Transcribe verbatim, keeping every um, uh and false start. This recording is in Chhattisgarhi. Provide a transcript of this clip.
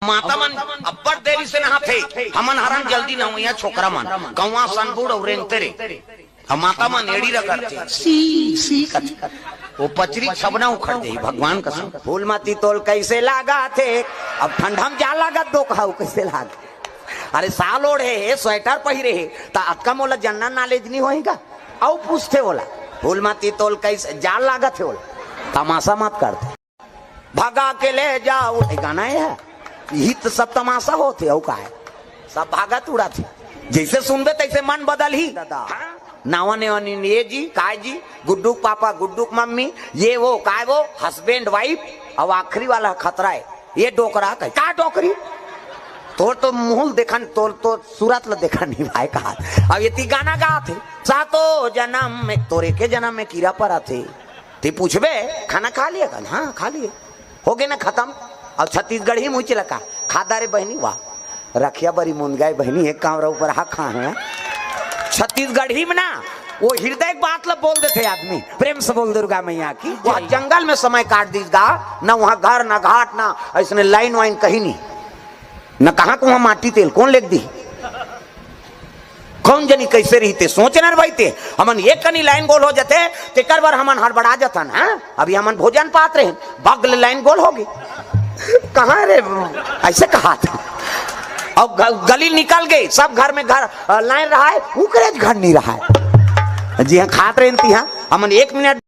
माता मन अब्बड़ देरी से नहाथे, हमन हरन जल्दी नहवइया छोकरा मन, कौवा सन बूढ़ अउ रेंगते रे। अब माता मन एड़ी रगड़थे, सी, सी कथे। वो पचरी छबना उखड़ जाही, भगवान कसम। फूलमती तोल कैसे लागा थे? अब ठंडा में जा लागत दो कहाऊ कैसे लाग? अरे साल ओढ़े हे, स्वेटर पहिरे हे, त अतका मोला जनरल नॉलेज नहीं होही का? अउ पूछथे ओला, फूलमती तोल कैसे जा लागत हे ओला? तमाशा मत करथे। भगा के ले जाओ, ये गाना है, यही तो सब तमाशा होथे, अउ का है? सब भागत उड़त हे। जैसे सुनबे तैसे मन बदलही। दादा, नावा नेवा नी, ये जी, काय जी, गुड्डू के पापा, गुड्डू के मम्मी, ये वो, काय वो, हस्बैंड वाइफ, अउ आखिरी वाला खतरा है, ये डोकरा कहे, का डोकरी? तोर तो मुंह देखन, तोर तो सूरत ल देखन नहीं भाई कहा। अब ये ती गाना गाथे, सातो जन्म में, तोरे के जन्म में कीरा परा थे। ते पूछबे, खाना खा लिया कल? हाँ, खा लिए। हो गए ना खत्म। अब छत्तीसगढ़ी मुँह चिलका, खादा रे बहनी, वाह। रखिया बरी मुंदगाय बहनी, एक कांवरा ऊपर हा खा है। छत्तीसगढ़ी में ना, वो हृदय के बात ला बोल देथे आदमी। प्रेम से बोल दुर्गा मैया की। वहाँ जंगल में समय काट दीस गा, ना वहाँ घर, ना घाट, ना ऐसने लाइन वाइन कहीं नहीं, ना कहाँ को वहाँ माटी तेल, कौन लेके दी? कौन जनी कैसे रहिते, सोचना रे भाई ते। हमन एक कनी लाइन गोल हो जाते, तेकर बर हमन हड़बड़ा जाथन, हाँ? अभी हमन भोजन पात रहे, बगल लाइन गोल हो गई। कहाँ रे? ऐसे कहा था। अब ग-, गली निकल गई, सब घर में घर, अ, लाइन रहा है, उकरे घर नहीं रहा है। जी हाँ, खात रहे ती, हाँ? हमन एक मिनट